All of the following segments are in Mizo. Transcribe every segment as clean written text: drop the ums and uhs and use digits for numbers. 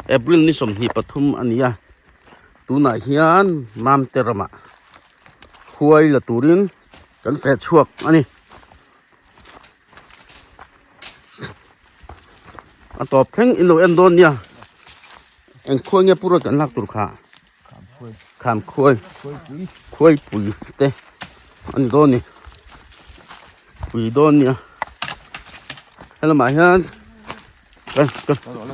April ni 23 a ni a, tunah hian Mamte ramah khuai la turin kan feh chhuak a ni. A tawp thleng in lo en dawn nia, eng khuai nge pu rawt kan lak tur kha? Kham khuai, khuai pui te a ni dawn a ni, pui dawn nia helamah hian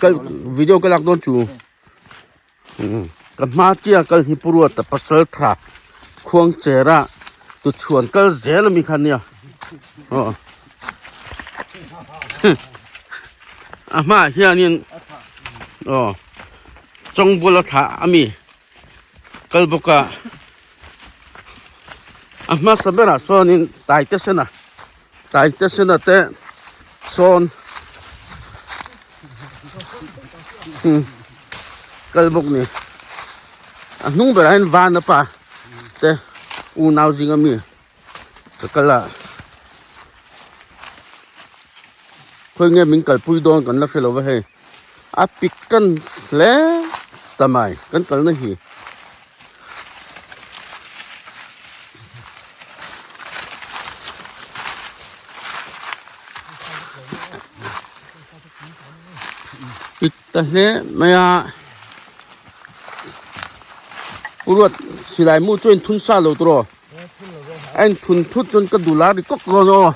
ka video ka lak dawn chu ka hma chiah kal hi pu Ruata pasal tha khuang chera tuchhuan kal zel ami kha nia aw a hmaah hianin aw. Chawng bula thlah a mi kal bawk a, a hmasa berah sawnin taite sena taite sena te sawn kal bawk ni a hnung berah hian van apa te unau zinga mi ka kal a khawi nge min kalpui dawn kan la hre lo va hei a pik tan hle ta mai kan kalna hi. Pik ta hle mai a Puruat silai mu chuan thun sa lo tawh. A in thun thut chuan ka dul a ri kawk dawn aw.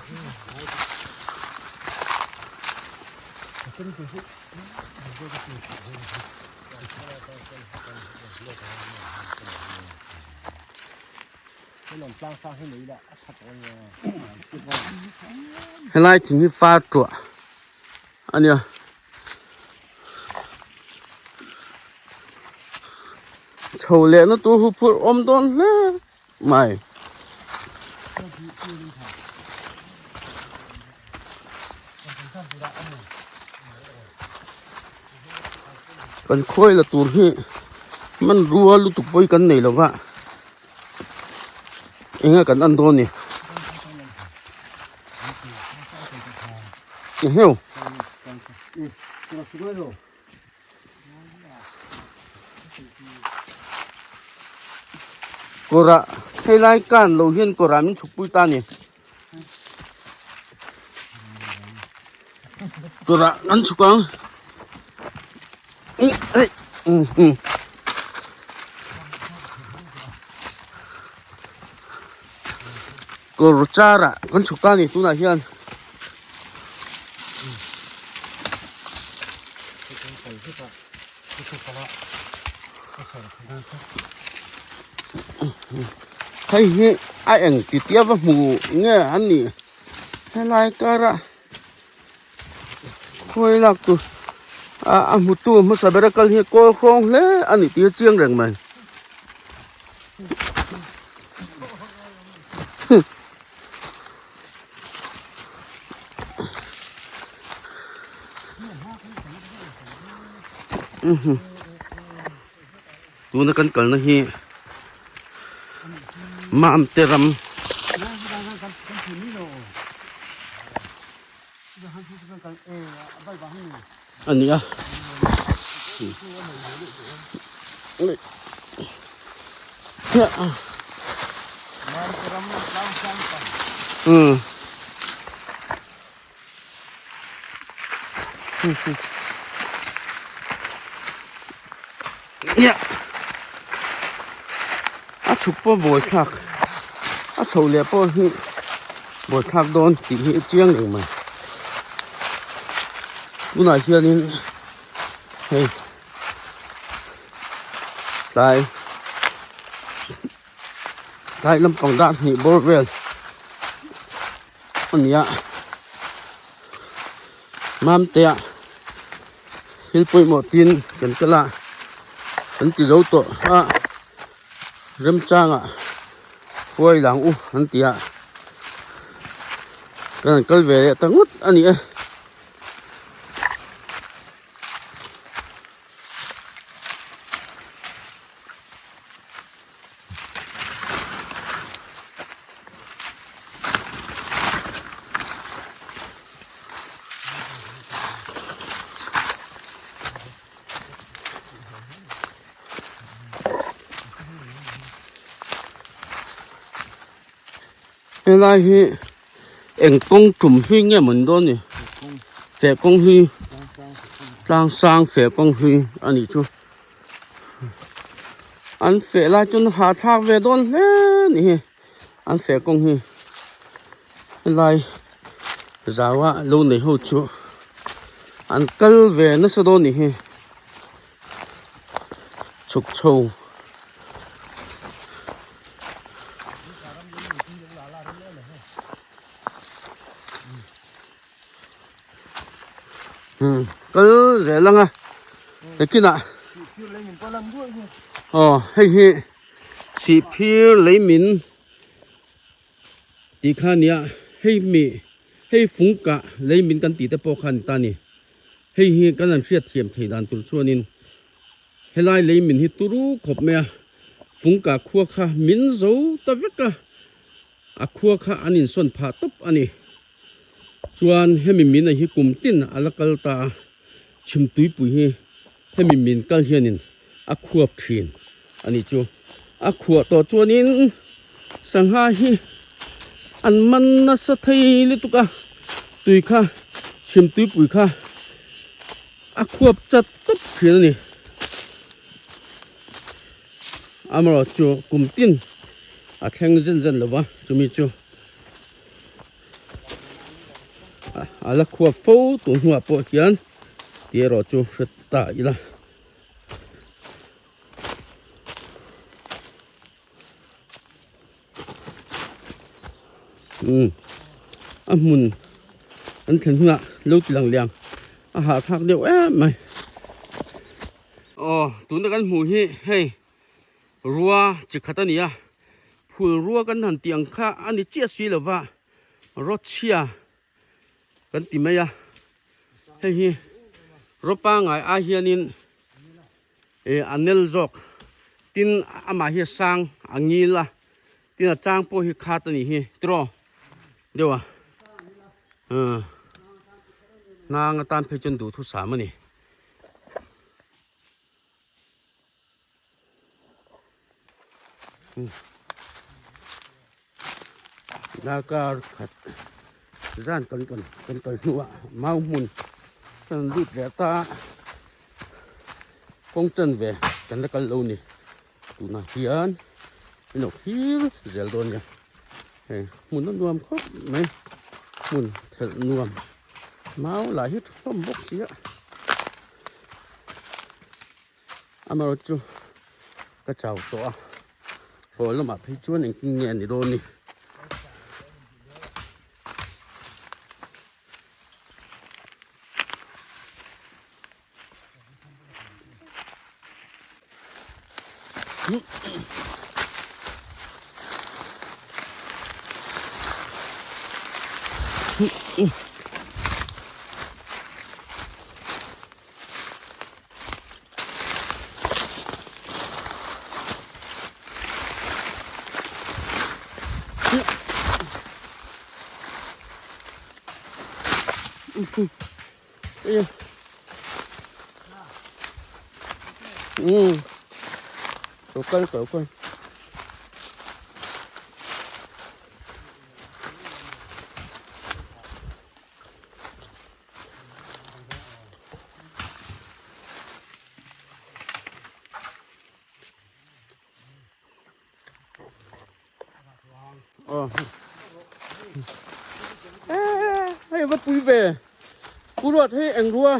Helai thing hi far tuah a nia. Chho lehna tur hu phurh awm dawn hle mai. Kan khawi la tur hi hmanrua lutuk pawh hi kan nei lo va eng nge kan en dawn ni eheu. Kawrah helai kan lo hian kawrah min chhuk pui ta a ni. Kawrah kan chhuk ang. Kawr charah kan chhuk ta a ni tunah hian. Hei hi a eng ti tia va hmu nge an nih helai kara khawi lak tur a hmu tu hmasa bera kal hi kawl hrawng hle a ni tih hi a chiang reng mai. Tuna kan kalna hi Mamte ram a ni a. A chhuk pawh buai thlak a chho leh pawh hi buai thlak dawn tih hi a chiang reng mai tunah hianin hei tlai tlai lampang dah hnih bawr vel a ni a Mamtea thil pawimawh tin kan kal a an ti zo tawh a remchangah huai lang u an ti a kan han kal ve leh ta ngawt a ni e. Helai hi eng kawng tum hlui nge mawn dawn ni feh kawng hlui tlang sang feh kawng hlui a nih chu an feh lai chuan hahthlak ve dawn hle a ni hi an feh kawng hi helai zau a lo nei ho chu an kal ve nasa dawn a nih hi chhuk chho. Kal zel ang a nakinah aw hei hi sihphir lei min tih kha a nia hei mi hei fung kah lei min kan tih te pawh kha a ni ta a ni hei hi kan han hriatthiam theih dan tur chuanin. Helai lei min hi turu khawp mai a, Fungka khua kha min zo ta vek a, a khua kha an insawn phah tawp a ni. Chuan hemi min a hi kum tin a la kal ta a, chhimtuipui hi hemi min kal hianin a khuap thin a nih chu. A khuah tawh chuanin sangha hi an man nasa thei lutuk a, tui kha chhimtuipui kha a khuap chat tawp thin a ni. Amarawh chu kum tin a thleng zen zen lo va, chumi chu a la khuap fo tun hnuah pawh hian tih erawh chu hre ta ila. Umm a hmun an thlen hunah lo ti lang liang a hahthlak deuh em mai aw tuna kan hmuh hi hei rua chi khat a ni a phul rua kan han tih ang kha a ni chiah si lova rawchhia kan ti mai a hei hi raw pangai ai hianin Ih a nel zawk tin amah hi a sang a ngil a tin a chang pawh hi khat a nih hi tiraw deuh a ah hnang atan phei chuan duhthusam a ni. Darkar khat zan kan kan kan kal hnuah mau hmun kan lut leh ta a kawng chan ve kan la kal lo ni tunah hian in lo thlir zel dawn nia hei hmun a nuam khawp mai hmun thelh nuam mau lah hi tha hlawm bawk si a. Amarawh chu ka chau tawh a hlawh lamah phei chuan engtin nge a ni dawn ni. Kal kal kal. Ờ. Hei va pui ve. Pu Ruat hei eng rua.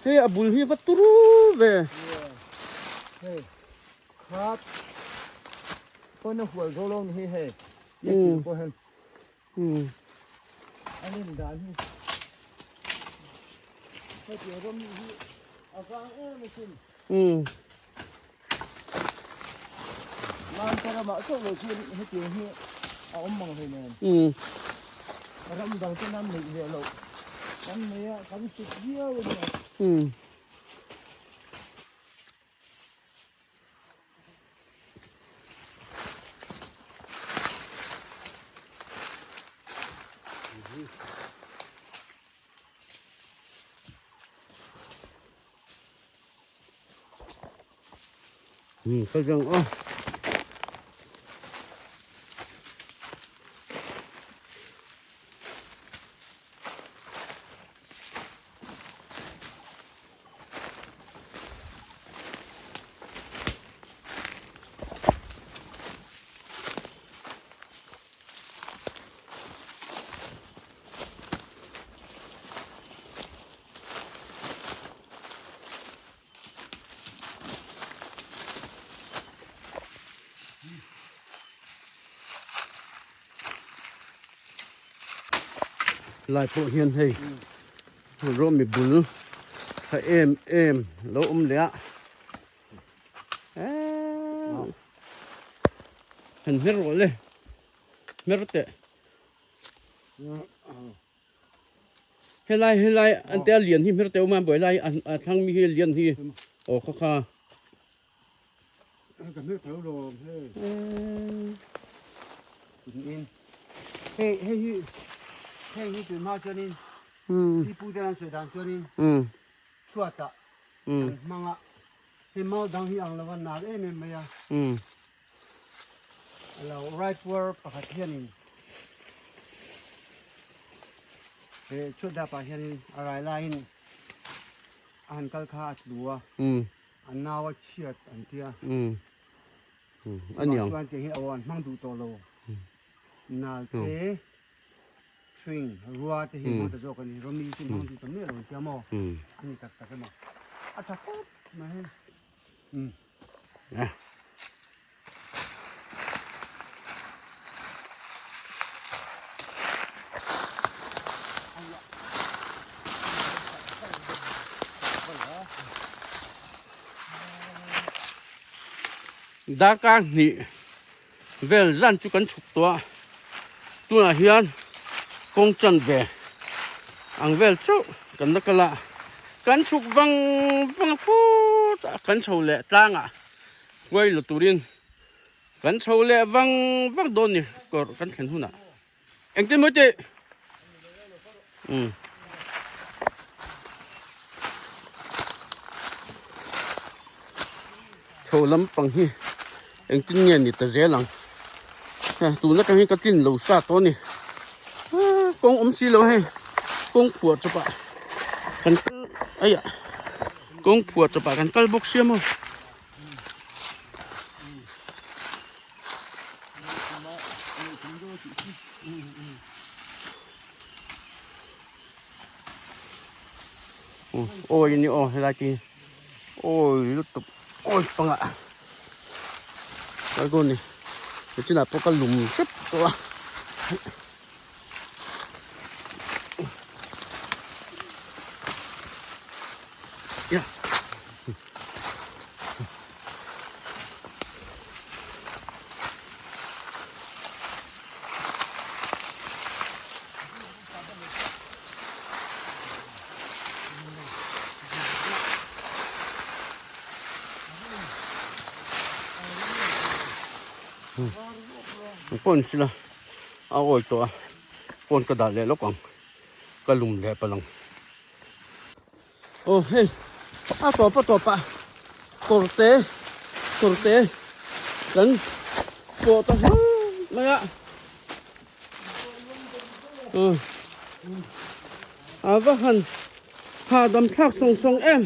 Hei a bul hi va turu ve. Hei khat pawn a hual zo lo ni hi hei. Ye kil pawh hian. A len dan hi. Hei tiang rawm hi a vang em asin. Lan ka ramah chauh lo chuan hetiang hi a awm mang hlei nen. Ram dang ten an neih ve loh. Kan nei a, kan sut viau a nia. Um kal veng aw. Lai pawh hian hei rawmi bul tha em em lo awm leh a eee han hmer rawh le hmer teh. Helai helai an te a lian hi hmer teh awm a buai lai a thlang mi hi a lian hi aw kha kha. Ka hmer tho lawm hei. In hei hei hi hei hi tun hma chuanin pi pu te an sawi dan chuanin chhuatah an hmang a hei mau dang hi ang lova nal em em mai a alo raipuar pakhat hianin he chhuat dapah hianin a rai laiin a han kal kha a tlu a a nau a chhiat an tia aniang chuan tiang hi aw an hmang duh tawh lo nal te hring rua te hi hmang ta zawk ani rawmi chu hmang duh ta miah lo an tia maw ani tak tak emaw a tha khawp mai hei. Darkar hnih vel zan chu kan chhuk tawh a tunah hian kawng chan ve ang vel chauh kan la kal a kan chhuk vang vang a phut a kan chho leh tlang ah huai la turin kan chho leh vang vang dawn ni kawr kan thlen hunah engtin maw tih umm. Chho lampang hi engtin nge ni ta zel ang he tun atang hi ka tlin lo sa tawh a ni kawng awm si lo hei kawng phuah chawp ah kan kal aiah kawng phuah chawp ah kan kal bawk sia maw. Awi a ni aw helai te hi awi lutuk awi pangah kal dawn a ni nichinah pawh ka lum hrep tawh a. Pawn sila a awi tawh a pawn ka dah leh lawk ang ka lum leh palh ang aw hei a tawp a tawp ah kawr te kawr te kan pawh ta hlauh mai a a va han hahdam thlak sawng sawng em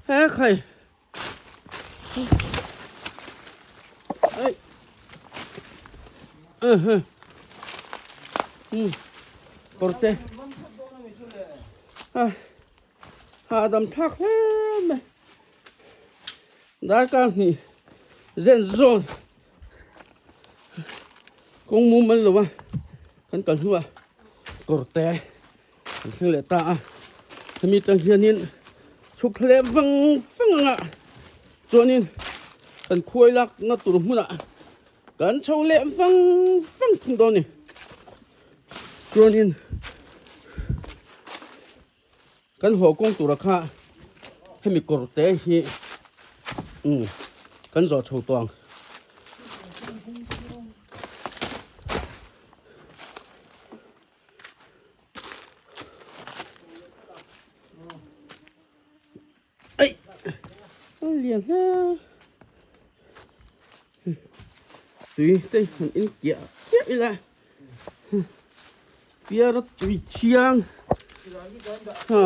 he khai. Kawr te hahdam thlak hle mai darkar hnih zen zawn kawng mumal lo a kan kal hnuah kawr te Kan thleng leh ta a, hemi tang hianin chhuk thla leh vang vang ang a, chuanin kan khuai lakna tur hmunah kan chho leh vang vang thung dawn a ni. Chuanin kan haw kawng tura kha hemi kawr te hi umm kan zawh chho tawh ang. Ei, a lian hle. Tui te han in kiah kiah ila piara tui thiang ha.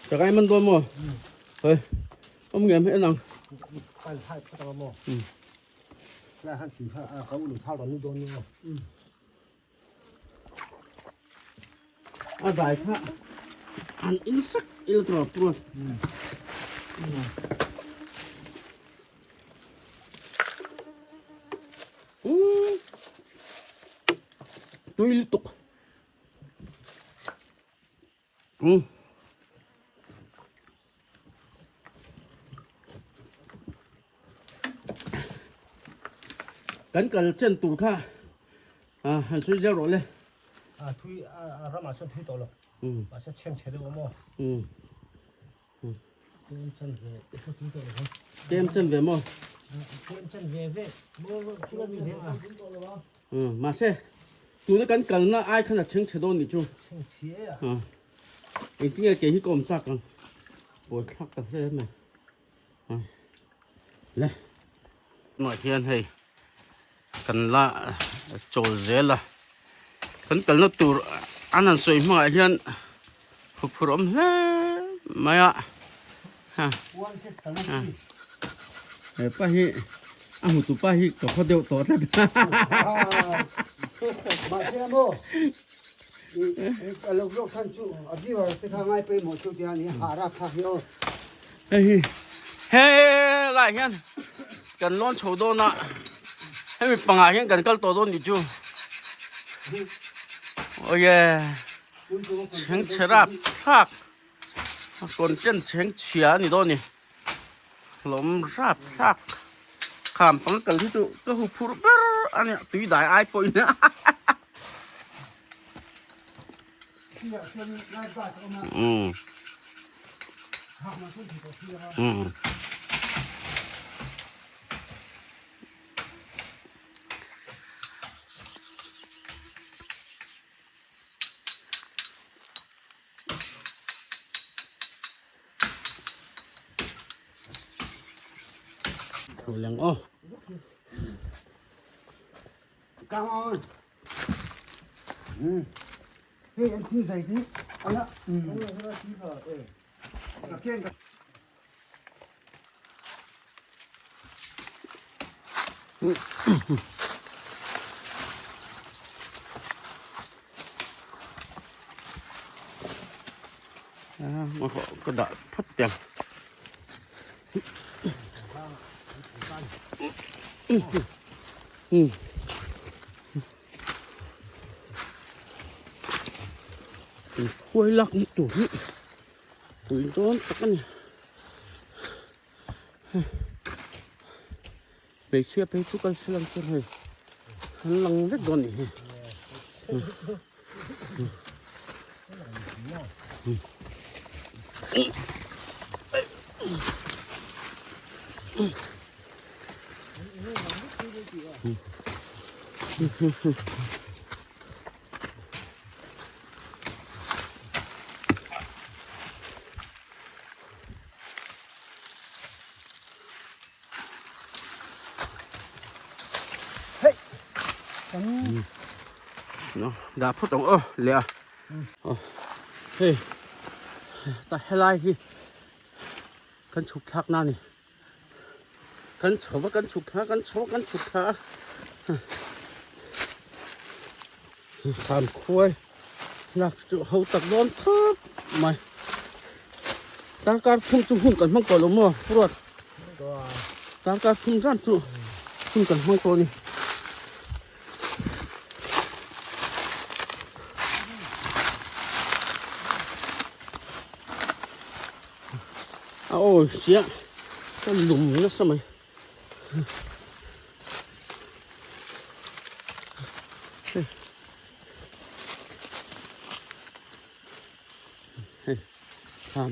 Chakai man dawn maw? Hei awm ngem hi en ang. A zai kha an in sak ila tur pur tui lutuk Kan kal chen tur kha han sawi zel rawh le. A thui a ramah chuan thui tawh lo. Mahse chheng chhe deuh a maw. Tlem chen ve chu tui tawh lo ha. Tlem chen ve maw? Tlem chen ve ve maw chu a ni hle a. Mahse tuna kan kalna ai khan a chheng chhe dawn nih chu. Chheng chhe a. Engtinge kei hi ka awm chak ang. Buai thlak ta hle mai. Le. Tunah hian hei kan la chawl zel a. Kan kalna tur an han sawi hmangah hian huphurh awm hle mai a. He pa hi a hmutu pa hi ka khaw deuh tawh tlat. Mahse maw a lo vlog khan chu a viewer te kha ngai pawimawh chu tia ni ha ra kha hi aw. Hei hi he lai hian kan lawn chho dawn a hemi pangah hian kan kal tawh dawn nih chu. Awye chhengchhe rap thlak. A content chheng chhia a ni dawn a ni hlawm rap thlak kham pang kal hi chu ka hu phur ber a nia tui dai ai pawhin umm umm. Leng aw. Come on. Hey, anh thi giày tí. Anh ạ. Ka dah phawt teh ang. Khuai lak ni tur hi pui dawn tak a ni. Hmeichhia phei chu kal se lang chuan hei an lang vek dawn a nih hi. Nó dah phawt ang aw leh a aw hei ta helai hi kan chhuk thlak na a ni kan chho va kan chhuk thla kan chho kan chhuk thla a thlan khuai lak chu ho tak dawn khawp mai darkar thum chu hun kan hmang tawh lo maw ruat darkar thum zan chu hun kan hmang tawh a ni. A awi chiah ka lum nasa mai. Hei kham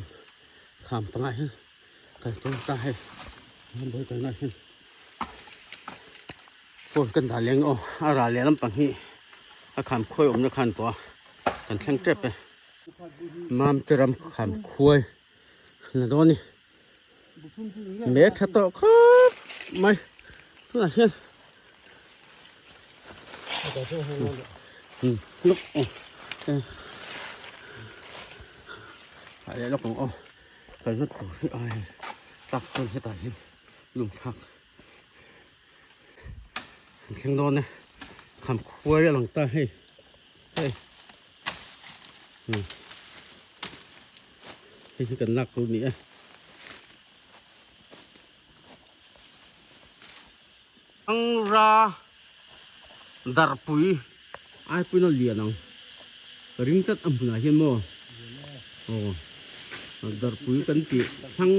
kham pangah hian kal tum ta hei bul kalna hian phone kan dah leng aw a ral leh lampang hi a kham khawi awmna khan tawh a kan thleng tep e. Mam te ram kham khuai na dawn ni me tha tawh khawp mai tunah hian luk leh lawk ang aw kalna tur hi a tlak chuan hetah hian lung thlak An thleng dawn e kham khuai a lang ta hei hei hei hi kan lak tur ni e Angra darpui ai pawhin a lian ang ka ring tlat a hmunah hian maw aw darpui kan tih thlang.